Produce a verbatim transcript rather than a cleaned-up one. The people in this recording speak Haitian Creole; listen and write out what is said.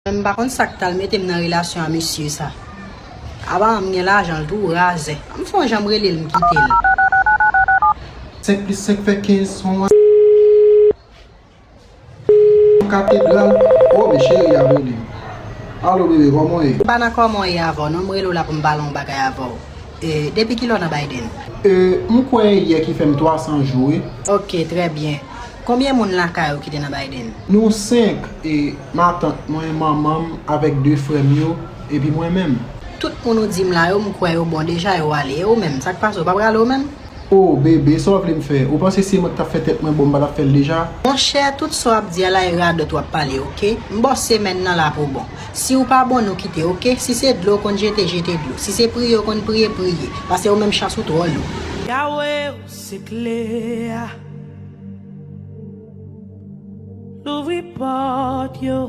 M pa konn sa k t al mete m nan relasyon a mesye sa. Apa m gen lajan l tou razè. An m fè yon jan m rele l m kite l. Senk plis senk fè kenz, son katedral. Oh, men cheri ap rele m. Alo, bebe, kòman w ye? M pa nan kòman w ye avè w non, m rele w la pou m pale yon bagay avè w. E, depi kilè w nan Biden? E, m kwè e yè ki fè m twa san jou, wi. Ok, trè byen. Konbyen moun lakay ou ki te nan Biden? Nou senk, e, matant mwen, manman m, avèk de frè m yo, epi mwen menm. Tout moun ou di m la yo, m kwè yo bon deja, yo ale. E ou menm, sa k pase, ou pa prale ou menm? Oh, bebe, sa w vle m fè? Ou panse se mwen k t ap fè tèt mwen bon, m pa t ap fè l deja? Monchè, tout sa w ap di a la e radòt w ap pale, oke? M ba w semèn nan la pou bon. Si w pa bon, nou kite, oke? Si se dlo w konn jete, jete dlo. Si se priye w konn priye, priye. Paske ou menm chans ou twò lou. Yahweh, ou se kle a. Louvri pòt yo.